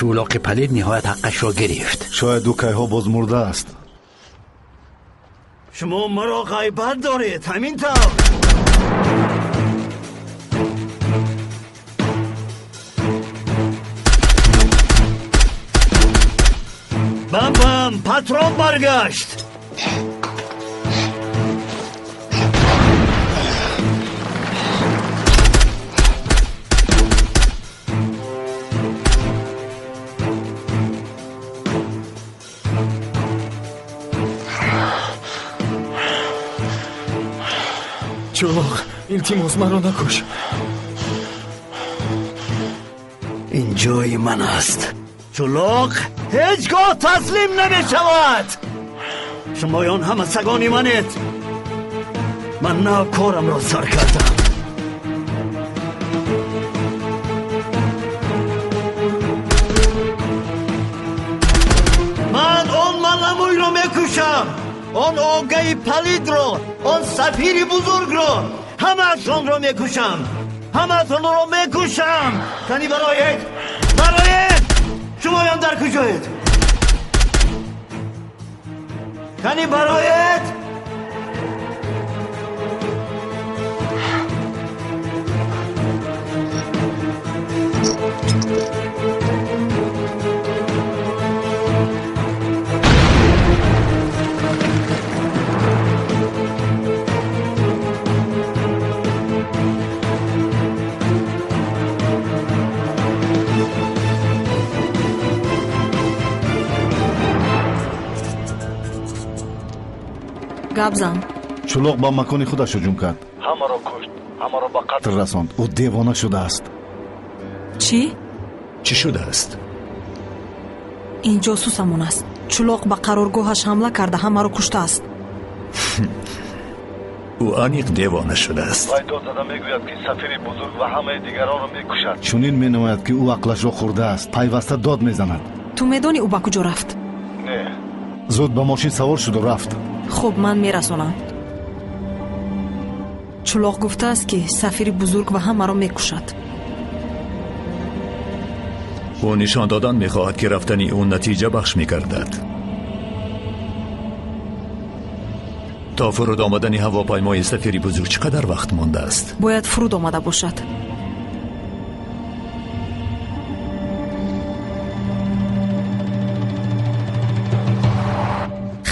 Чӯлоқи палид ниҳоят ҳаққашро гирифт. Шояд ӯ кайҳо боз мурдааст. Шумо маро ғайбат доред, ҳамин тавр. Бам-бам, патрон баргашт. Чӯлоқ, илтимос, маро накуш. Ин ҷои ман аст. Чӯлоқ ҳеҷ гоҳ таслим намешавад. Шумоён ҳама сагони манед. Ман нав корамро сар кардам. Ман он маламӯйро мекушам, он огаи палидро, он сафири бузургро, ҳамаашонро мекушам, ҳамаатонро мекушам. Кани бароед, бароед! Шумоён дар куҷоед? Кани бароед? Гап зан. Чӯлоқ ба макони худаш ҳуҷум кард. Ҳамаро кушт, ҳамаро ба қатл расонд. Ӯ девона шудааст. Чӣ? Чӣ шудааст? Ин ҷосусамон аст. Чӯлоқ ба қароргоҳаш ҳамла карда ҳамаро куштааст. Ӯ аниқ девона шудааст. Вай дод зада мегӯяд, ки сафири бузург ва ҳамаи дигаронро мекушад. Чунин менамояд, ки ӯ ақлашро хӯрдааст. Пайваста дод мезанад. Ту медонӣ ӯ ба куҷо рафт? Не. Зуд ба мошин савор шуду рафт. Хуб, ман мерасонам. Чӯлоқ гуфтааст, ки сафири бузург ва ҳамаро мекушад. Ӯ нишон додан мехоҳад, ки рафтани ӯ натиҷа бахш мегардад. То фуруд омадани ҳавопаймои сафири бузург чӣ қадар вақт мондааст? Бояд фуруд омада бошад.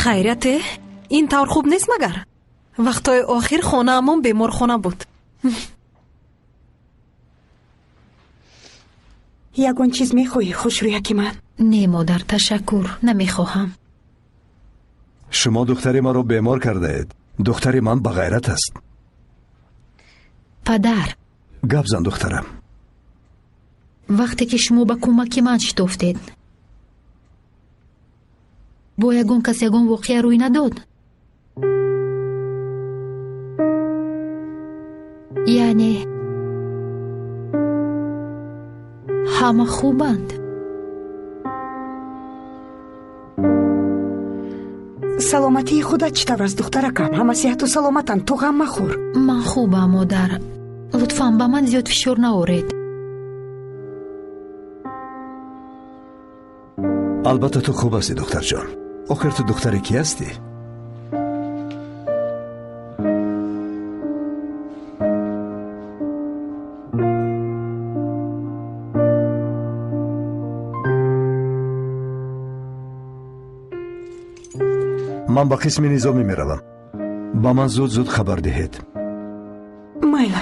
Хайрияте, ин тавр хуб нест магар? Вақтҳои охир хонаамон беморхона буд. Ягон чиз мехоҳӣ, хушрӯяки ман? Не, модар, ташаккур, намехоҳам. Шумо духтари маро бемор кардаед. Духтари ман ба ғайрат аст. Падар. Гап зан, духтарам. Вақте ки шумо ба кӯмаки ман шитофтед, бо ягон кас ягон воқеа рӯй надод? Яъне ҳама хубанд? Саломатии худат чӣ тавр аст, духтаракам? Ҳама сиҳату саломатанд, ту ғам махӯр. Ман хубам, модар. Лутфан ба ман зиёд фишор наоред. Албатта ту хуб ҳастӣ, духтарҷон. Охир ту духтари кӣ ҳастӣ? Ман ба қисми низомӣ меравам. Ба ман зуд зуд хабар диҳед. Майла.